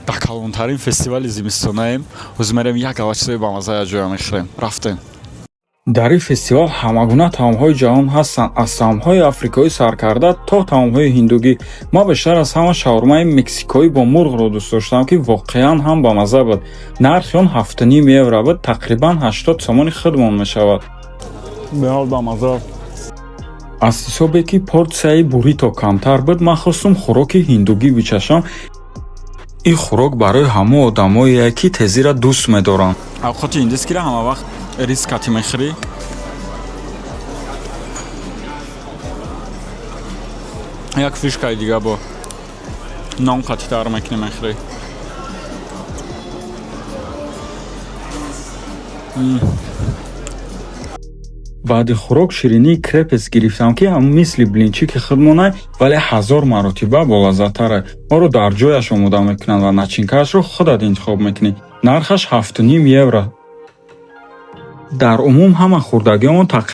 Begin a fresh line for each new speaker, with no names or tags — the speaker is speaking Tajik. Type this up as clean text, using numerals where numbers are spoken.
Дар калонтарин фестивали зимистонаем. Ҳозир мерем, як ава чизои бамаза якҷоя мехӯрем. Рафтем.
Дар ин фестивал ҳамагуна таомҳои ҷаҳон ҳастанд, аз таомҳои африкоӣ сар карда то таомҳои ҳиндугӣ. Ман бештар аз ҳама шаурмаи мексикоӣ бо мурғро дӯст доштам, ки воқеан ҳам бамазза буд. Нархи он 7,5 евро буд, тақрибан 80 сомони худмон мешавад.
Беҳол бамаза.
Аз ҳисобе ки порсияи бурито камтар буд, ман хостум хӯроки ҳиндугӣ бичашам. Ин хӯрок барои ҳамон одамое, ки тезиро дӯст медоранд.
Авқоти индискиро ҳама вақт рис кати мехӯрӣ. Як фишкаи дига бо нон қатитар мекунӣ, мехӯрӣ.
Баъди хӯрок ширинии крепес гирифтам, ки ҳам мисли блинчики худмонай, вале ҳазор маротиба болаззаттаре. Онро дар ҷояш омода мекунанд ва начинкаашро худат интихоб мекунӣ. Нархаш 7,5 евро. Дар умум ҳама хӯрдагиҳомон тақрибан